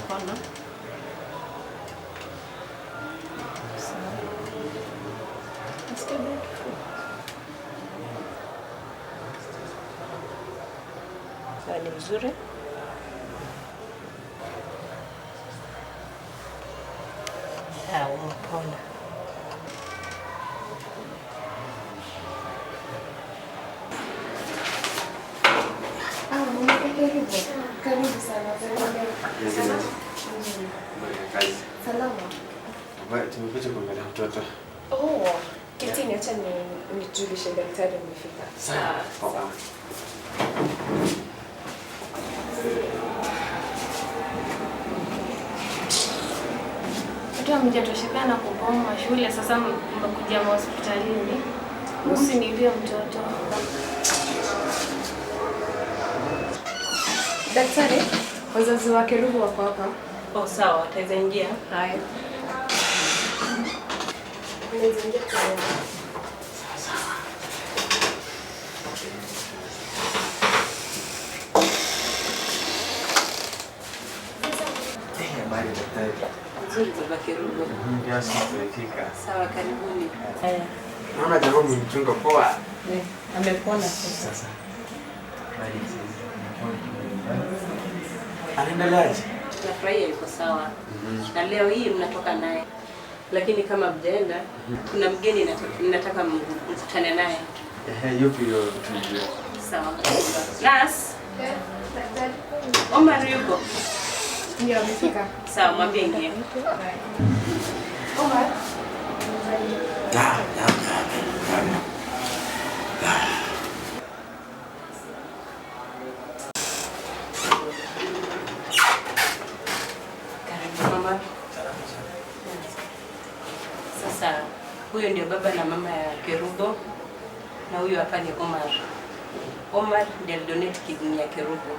Mkono. Sawa. Nasikia bila kifua. Sawa, ni mzuri. Ah, umepona. Ah, mama, karibu. Karibu sana. Karibu. Kazi. Salama. Tumekuja kuangalia mtoto. Oh, ketini, acha nijulishe daktari nimefika. Sawa. Poa. Watu hamjatosheka na kuboma shule, sasa mmekuja hospitalini. Usiniibie mtoto. Daktari, wazazi wa Kerubo wako hapa. Oh, sawa, wataweza ingia. Haya. Unaweza ingia kidogo. Habari daktari. Nzuri baba Kerubo. Ndio sisi tumefika. Sawa, karibuni. Naona jamaa mmemchunga poa. Amepona sasa. Sasa. Anaendeleaje? Nafurahia yuko sawa. Na leo hii mnatoka naye. Lakini kama mjaenda, kuna mgeni nataka mkutane naye. Ehe, yupi huyo tujue? Sawa. Nas, Omar yuko? Ndio amefika. Sawa, mwambie ingie. Omar. Da, da, da. Karibu mama. Sasa huyo ndio baba na mama ya Kerubo na huyu hapa ni Omar. Omar ndiye alidonate kidney ya Kerubo.